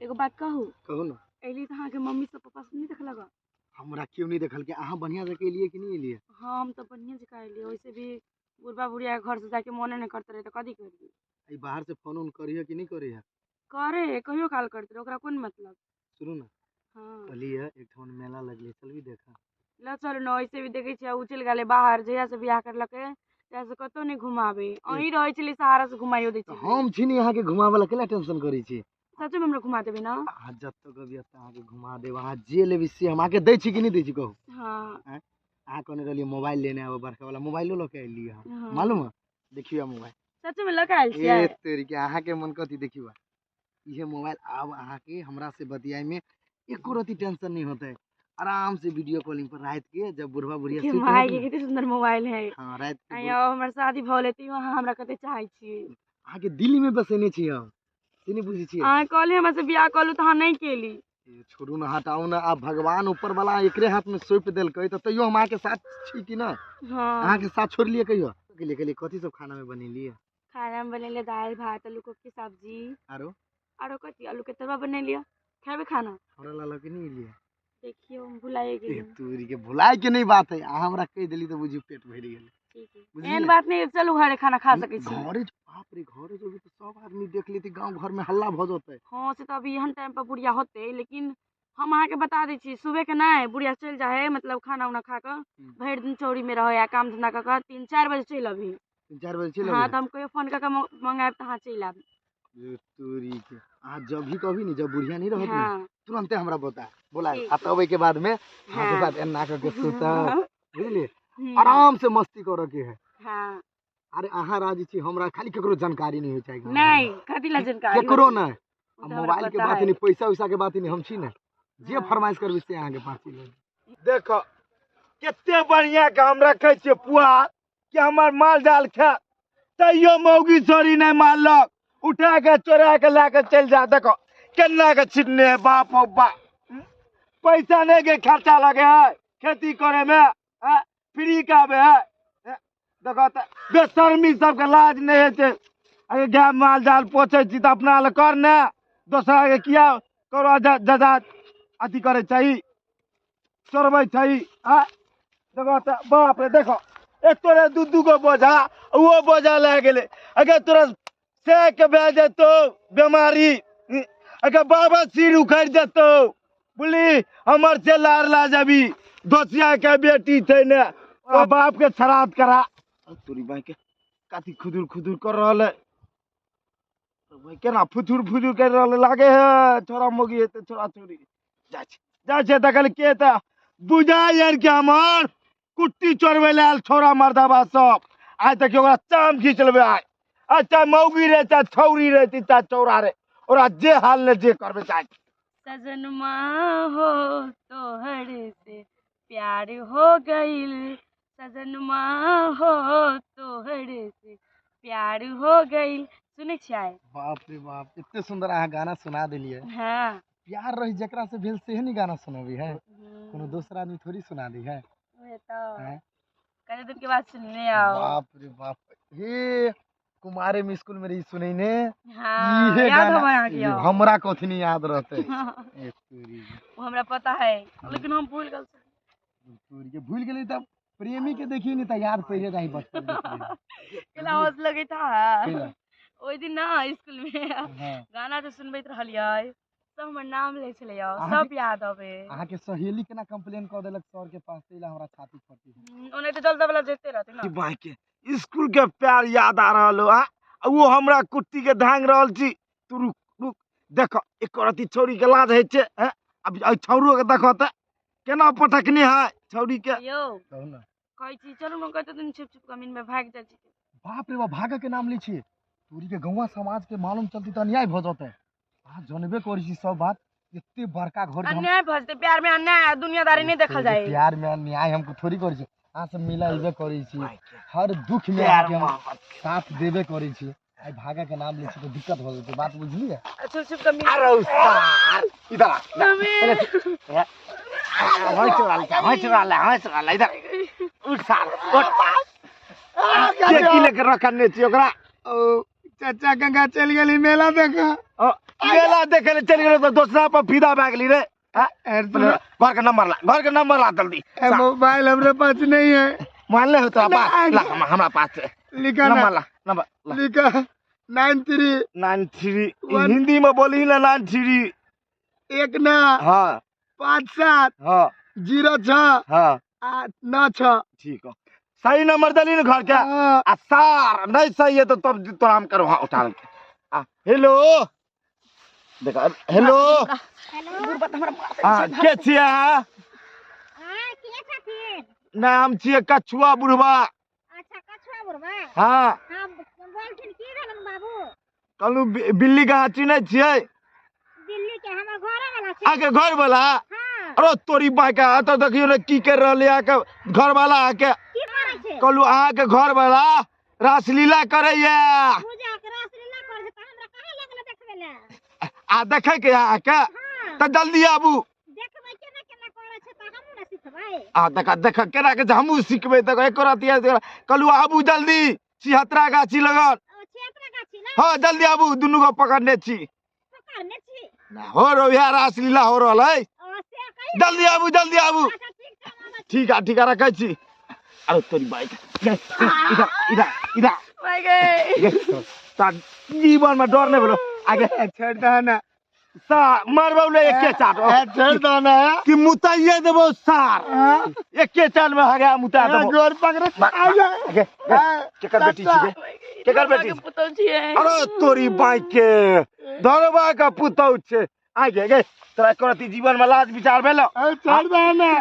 एगो बात कहू? कहू ना। एली तऽ अहाँके मम्मी सब पप्पा सब नहि देखलक? हमरा केओ नहि देखलकै। अहाँ बढ़िआँ जकाँ एलियै कि नहि एलियै? हाँ, हम तऽ बढ़िआँ जकाँ एलियै। वैसे भी बुढ़बा बुढ़ियाके घरसँ जाके मोने नहि करते रहै तऽ कथी करियै? एहि बाहर से फोन उन करिहे कि नहि करिहे? करे है, कहियो काल करते रहै, ओकरा कोन मतलब। सुनू ना। हाँ। कहलियै एकठाम मेला लगलै, चलबी देखऽ? लऽ चलू ने। वैसे भी देखै छियै ओ चलि गेलै बाहर, जहियासँ बियाह करलकै तहियासँ कतहु नहि घुमाबै। अहीं रहै छलियै सहारा से घुमाइयो दै तऽ छलियै। हम छी ने अहाँके घुमाबऽ ला, केला टेंशन करै छी? सचमे हमरा घुमा देबै ने? अहाँ जतऽ कहबै ओतऽ अहाँके घुमा देब। अहाँ जे लेबै से हम अहाँके दै छी कि नहि दै छी, कहू? हाँ। अहाँ कहने रहलियै मोबाइल लेने आबऽ, बड़का वाला मोबाइलो लऽ के एलियै हम। हाँ। मालूम है? देखियौ मोबाइल। सचमे लऽ के आयल छियै? ए तेरी के, अहाँके मन कथी? देखियौ इहे मोबाइल। आब अहाँके हमरा से बतियाए में एको रति टेंशन नहीं होता है। आराम से वीडियो कॉलिंग पर रात के जब बुढ़वा बुढ़िया के सुति माय रहत के ने, कते सुंदर मोबाइल है। हाँ, रात के आइयो हमर शादी भऽ गेलै तैयो अहाँ हमरा कते चाहै छियै। अहाँके दिल में बसेने छी हम, से नहीं बुझै छियै? अहाँ कहलियै हमरा से बियाह कऽ लू तऽ अहाँ नहि केली। ए, छोड़ू ना, हटाउ ना। आब भगवान ऊपर वाला एकरे हाथ में सौंप देलकै तऽ तैयो हम अहाँके साथ छी कि ना? हाँ। अहाँके साथ छोड़लियै कहियो? कहलियै कहलियै कथी सब खाना में बनेलियै? खाना में बनेलियै दालि भात आलू कोबी सब्जी। आरो? आरो कथी, आलू के तरुआ बनेलियै। खेबै खाना? हमरा ला लऽ के नहीं एलियै? देखियौ, हम भुलाए ए गेलियै। तोरी के, भुलाय के नहीं बात है। अहाँ हमरा कहि देली तऽ बुझियौ पेट भरि गेलै। ठीक है। बुझलियै? एहन बात नहीं, चलू घरे खाना खा सकै छी। घरे बाप रे, घरे जेबै तऽ सब आदमी देख लेतै, गाँव घर में हल्ला भऽ जेतै। हाँ, से तऽ अभी एहन टाइम पर बुढ़िया होतै, लेकिन हम अहाँके बता दै छी, सुबह के नहि बुढ़िया चलि जाइ है, मतलब खाना उना खा कऽ भरि दिन चौरी में रहै आ काम धंधा कऽ कऽ 3-4 बजे चलि अबही। 3-4 बजे चलि हाँ। अबै? तऽ हम कहियो फोन कऽ कऽ मंगायब तऽ अहाँ चलि आयब। ए तोरी के, अहाँ जब भी कभी नहीं, जब बुढ़िया नहीं रहत ने, तुरंते हमरा बता बोला। ठीक। आ तब ओहिके बाद में अहाँके साथ एना कऽ के सुतब, बुझलियै? आराम से मस्ती करऽ के है। हाँ। अरे अहाँ राजी छी, हमरा खाली केकरो जानकारी नहीं होइ चाही गाँव नहीं, घरमे। कथी ला जानकारी केकरो होतै? नहि। ओ आ तऽ हमरा मोबाइल के पता बात है। नहीं, पैसा वैसा के बात नहीं, हम छी ने जे फरमाइश करबै से अहाँके पास चलि। देखो कते बढ़िया के हम रखे छियै पुआर कि हमर माल जाल खाय, तैयो मौगी छोरी नहीं मारलक, उठा के चोरा के लए के चलि जा। देखो केना के छिटने है, बाप हो बाप। पैसा नहीं के खर्चा लगे है खेती करे में, हैं? फ्री के आबे है, हैं? देखो तऽ बेशर्मी सबके लाज नहीं होइ छै। अरे गाय माल जाल पोसै छी तऽ अपना लए कर ने, दोसरा के किया करो जजा अथी करै छै, चोरबै छै, आँय? देखो तऽ बाप रे, देखो एक तोरे दू दू गो बोझा, ओहो बोझा लए गेलै। अगर तोरा सेक भए जेतौ बेमारी, अगर बाबा सिर उखड़ि जेतौ, बुझली? हमर से लार ला जाबी, दोसिया के बेटी छै ने, ओकरा बाप के श्राद्ध करा। तोरी भाई के कथी खुदुर खुदुर कर रहल है भाई, केना फुथुर फुथुर कर रहल है, लागे है छोरा मोगी हेतै, छोरा छोरी। जाइ छै जाइ छै देखल के तऽ बुझाइ यार के हमर कुट्टी चोरबै लए आयल छोरा मर्दाबा सब। आइ तक ओकरा चाम खींच लेबै आइ। आ चाहे मौगी रहे, चाहे छौरी रहे, चाहे चौरा रहे, ओकरा जे हाल ने जे करबै चाहे। सजनमा हो तोहर से प्यार हो गइल, सजनमा हो तोहर से प्यार हो गइल। सुनै छियै? बाप रे बाप, एते सुंदर अहाँ गाना सुना देलियै। प्यार रही जकरा से भेल सेहे नहीं गाना सुनबी है, कोनो दोसर आदमी थोड़ी सुना दी है। उहे तऽ। हैं? कते दिन के बाद सुनने आओ। बाप रे बाप, हे कुमारे में स्कूल में रही सुनैने। हाँ, इहे याद गाना होबै अहाँके यौ? हमरा कथी नहीं याद रहतै। ए तोरी के। ओ हमरा पता है, लेकिन हम भूल गेल छी। तोरी के, भूल गेली तब प्रेमी के देखी नहीं तऽ याद पड़ि जाइ बचपन के प्रेमी। केना हँस लगैत है केना? ओहि दिन ना स्कूल में। गाना जे सुनबैत रहलियै, सब हमर नाम लै छलै, सब याद अबै। अहाँके सहेली केना कंप्लेन कऽ देलक सर के पास, ताहि लए हमरा छाती फटी। ओनाहिते जलदा वाला जैते रहतै ना। भाई के स्कूल के प्यार याद आ रहल हो, आ वो हमरा कुट्टी के धांग रहल छी। तू रुक रुक, देखो एक रति छौरी के लाज होइ छै, हैं? अब एहि छौरो के देखो तऽ केना पटकने है छौरी के। यौ। कहू ना। कहै छी चलू ने, कते दिन छिप छिप कमीन में भागि जाइ छी। बाप रे बाप, भागऽ के नाम लै छियै? तोरी के, गौवा समाज के मालूम चलती तऽ अन्याय भऽ जेतै। अहाँ जनबे करै छी सब बात, एते बड़का घर के हम अन्याय भऽ जेतै प्यार में, अन्याय दुनियादारी नहि देखल जाइ। प्यार में अन्याय हम थोड़ी करै छी? अहाँ सब मिला अयबे करै छी, हर दुख में प्यार अहाँके हम मोहब्बत साथ देबे करै छी। आइ भागऽ के नाम लै छी तऽ दिक्कत भऽ जेतै, बात बुझलियै? छिप छिप कमीन। अरे सार इधर आ। हंस रहल छै, हंस रहल है, हंस रहल है, इधर उठ सार उठ। के की लेके रखने छी ओकरा? ओ चाचा गंगा चलि गेली मेला देखऽ। ओ मेला देखे ले चलि गेलो तऽ दोसरा पर फिदा भए गेली रे। घर के नंबर ला, घर के नंबर ला जल्दी। मोबाइल हमरा पास नहीं है। मोबाइल नहीं हो तोरा पास? ला हमरा पास है। लिखा नंबर ला, नंबर ला। लिखा 93 93 हिंदी में बोली ना 93 1 9 हाँ 5 7 हाँ 0 6 हाँ 8 9 6। ठीक है, सही नंबर दली ना घर के। आ सार नहीं सही है तो तब तोरा हम करो। हाँ उठा के। हेलो देखा, हेलो हाँ के छियै अहाँ? नाम छियै कछुआ बुढ़वा। अच्छा कछुआ बुढ़वा। हाँ बोलथिन की भेलन बाबू? कहलहुँ बिल्ली के अहाँ चिन्है छियै? बिल्ली के हमर घरे वाला छै। अहाँके घर वाला? हाँ। अरे तोरी बाइक एतऽ देखियौ ने की कर रहल अहाँके घर वाला। अहाँके की करै छै? कहलहुँ अहाँके घर वाला रासलीला करैया। पूजा के रासलीला करै छै तऽ हमरा कहाँ लगल देखबै लए? आ देखै के अहाँके? तऽ जल्दी आबू। देखबै केना केना करै छै तऽ हमहूँ ने सिखबै। आ देख देख केना के हमहूँ सिखबै। देख एको रति कहलहुँ आबू जल्दी, छिहत्तरा गाछी लगन। छिहत्तरा गाछी ने? हाँ जल्दी आबू, दुनू के पकड़ने छी। पकड़ने छी? हो रहो इएह रासलीला हो रहल है। जल्दी आबू, जल्दी आबू। ठीक है ठीक है, रखै छी। अरे तोरी बाइक इधर इधर इधर। जीवन में डर नहीं भेलो। आगे छोड़ दह ना सा मारबौ ले एके चाट। छोड़ दह ना कि मुताइए देबौ सार। एके चाट में हगा मुता देबौ। गोर पकड़े आ जा। केकर बेटी छी? केकर बेटी? पुतौ छियै। अरे तोरी बाइक के धरबा के पुतौ छै। आगे गे तोरा करती जीवन में लाज विचार भेलो। छोड़ दह ना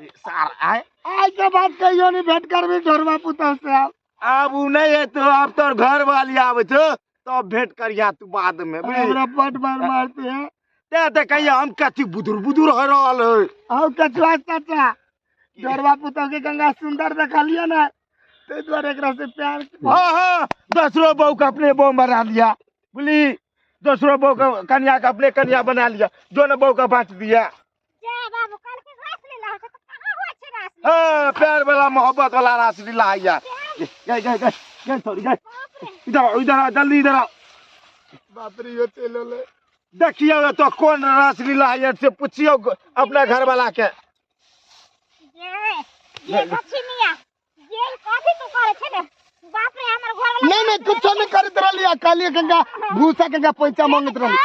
सार। आए आज के बाद कहियो नहीं भेंट करबी ढोरबा पुतौ से। आब उ नहीं है तो अब तोर घर वाली आबै छौ तब भेंट करिया तू बाद में। हमरा बड मार मारते हैं। ते ते कहिया हम कथी बुदुर बुदुर हो रहल है। औ कछुआ चाचा ढोरबा पुतौ के गंगा सुंदर देखलियो ना ते द्वारे एकरा से प्यार। हाँ हाँ दूसरो बहू के अपने बहू बना लिया बुझली। दूसरो बहू के कन्या के अपने कन्या बना लिया, जो न बहू के बांट दिया। जा बाबू कल के रासलीला हो छै त कहां होइ छै रासलीला? हां प्यार वाला मोहब्बत वाला रासलीला आया। गई गई गई गई थोड़ी गई। इधर आओ, इधर आओ, जल्दी इधर आओ। बाप रे यो चलो ले। देखियो तो कौन रासलीला है से पूछियो अपना घर वाला के। ये दक्षिणिया ये कथी तू करे छै ने? बाप रे हमर घर वाला नहीं नहीं कुछो नहीं करत रहलिया। काली गंगा भूसा गंगा पैसा मांगत रहली।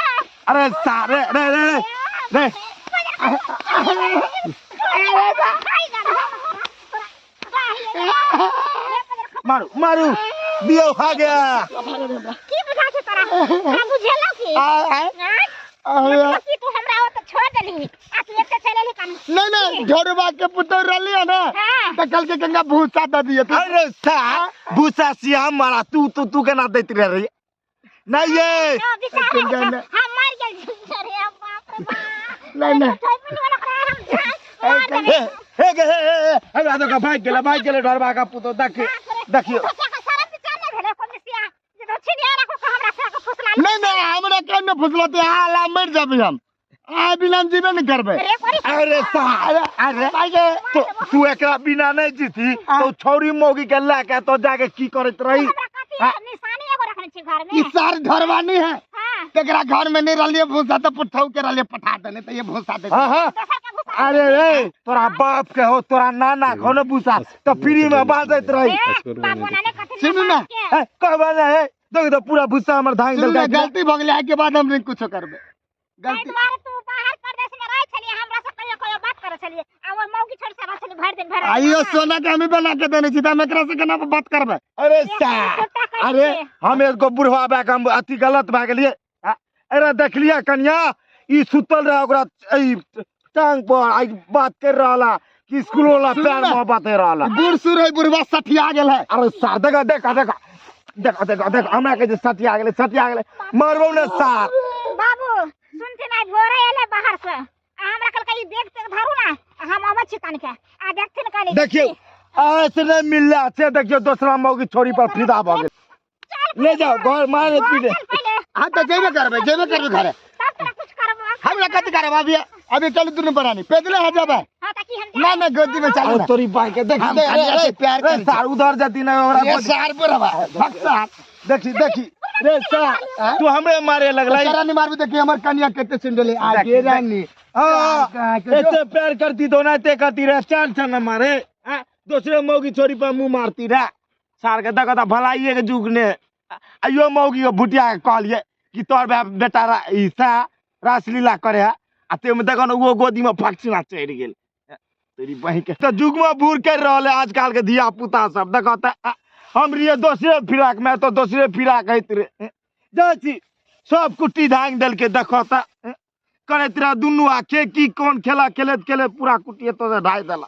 अरे सारे रे रे रे रे मारू मारू दियो खा गया। की बुझा छै तोरा? हम बुझेलौ की? आ की तू हमरा ओत छोड़ देलही आ तू एते चल एलही कन? नहीं नहीं ढोरबा के पुतौ रहली ना त कल के गंगा भूसा the दिए। अरे सा भूसा सिया मारा तू तू तू केना दैत रहे? नहीं ये हम मर गेल। अरे बाप रे बाप। नहीं नहीं हे हे हे हमरा तो भाग गेल, भाग गेल ढोरबा का पुतौ। देखियो देखियो नहीं नहीं हमरा के न फुसलते आला मर जाबी हम। आ बिना जीवे नहीं करबे। अरे सार अरे तो तू एकरा बिना नहीं जीती तो छौरी मौगी के ला के तो जाके की करत रही? निशानी एगो रखने छी घर में। ई सार घरवानी है तेकरा घर में नहीं रहलिए भूसा त पुठौ के रहलिए पठा देने त ये भूसा दे। हां हां अरे रे तोरा बाप के हो तोरा नाना के हो न भूसा त फ्री में बाजैत रही। सुनू ना कहबा ना है देख तो पूरा भूसा हमर धांग देलकै। गलती भ गेलै, के बाद हम नहीं कुछो करबे। गलती दुआरे तू बाहर परदेश में रहै छलियै, हमरा से कहियो कहियो बात करै छलियै आ ओ मौगी छोड़ से रहै छलियै भरि दिन भरि। आइयो सोना के हमी बना के देने छी त हम एकरा से केना बात करबै? अरे सा अरे हम एगो बुढ़वा बा के हम अति गलत भए गेलियै। अरे देखलियै कन्या ई सुतल रहे ओकरा ई टांग पर आई बात कर रहला कि स्कूल वाला प्यार मोहब्बत है रहला। बूढ़ सूढ़ है बुढ़वा सठिया गेल है। अरे सार देखा देखा देखा देखा देखा देखा हमरा के जे सठिया गेलै, सठिया गेलै मारबौ ने सार। बाबू सुनथिन आइ भोरे एलै बाहर से आ हमरा कहलकै ई बैग तैग धरू ना हम अबै छी तनिके आ देखथिन कनि। देखियौ ऐसे नहीं मिलला से देखियौ दोसरा मौगी छोरी पर फिदा भ गेल। ले जाओ घर मारे पीटे। हां त जेबे करबै, जेबे करबै घरे तब तोरा कुछ करबो। हमरा कथि करब? अभी अभी चलू दुनू प्राणी पैदले आ जाबे। हां त की हम ना ना गोदी में चलू ना। तोरी बाई के देख देख प्यार कर सार उधर जती ना हमरा सार बुढ़वा भक्त सार। देखी देखी रे सा तू हमरे मारे लगलै। तोरा नहीं मारबी, देखी हमर कनिया कते सुंदर है। आगे रानी। हाँ, कहाँ के जो- एते प्यार करती तो ना ते करती रे, चल चल न मारे। हाँ, दूसरे मौगी छोरी पर मुंह मारती रे। सार के देखो तो भलाइए के जुग ने। आइयो मौगी के भुटिया के कहलिए कि तोर बाप बेटा रा ई सा रासलीला करे है, आ ते में देखो न वो गोदी में फक्सिना चढ़ गेल। तेरी बहिन के तो जुग में बूढ़ कर रहल है आजकल के धिया पुता सब। देखो तो हम रहिए दोसरे फिराक में, तो दोसरे फिराक होइत रे। जाइ छी सब कुट्टी धांग देलकै। देखो तो करैत रह दुनू आखे की कोन खेला खेलैत खेलैत पूरा कुट्टी एतऽ से ढाइ देलक।